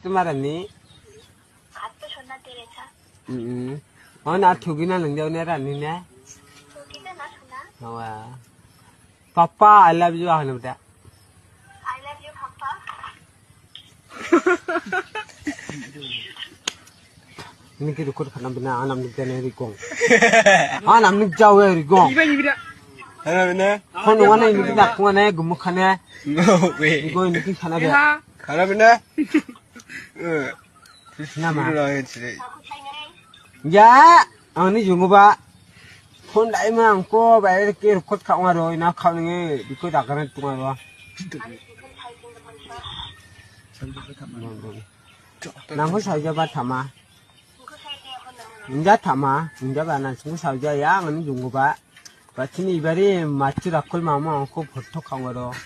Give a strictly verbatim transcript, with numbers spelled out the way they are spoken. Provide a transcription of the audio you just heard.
Tumarani. Atu sona tere cha. Mm-mm. Oh, na thugina nang jauh ne rani ne. Thugina na sona. Awa. Papa, I love you, ah, na bda. I love you, Papa. Ini kita kut kana bina anam ni jane rigong. Anam ni jauh rigong. Iba ni bda. Kana bina. Kono wana ini bina, kono wana gemuk kana. No way. Rigong ini kana bda. Kana bina. Eh. Nama? Dulu lah, yang sini. Ya, ang ni junggu ba. Kon dai ma ang ko ba, eh, ke rukut ka ngaro, ina ka nge, di ko da garan tu ngaro. Nang ko sa ja ba tama. Inja tama, inja ba nan sungguh sa ja ya, ang ni junggu ba. Ba sini ibari macu rakul mama ang ko photo ka ngaro.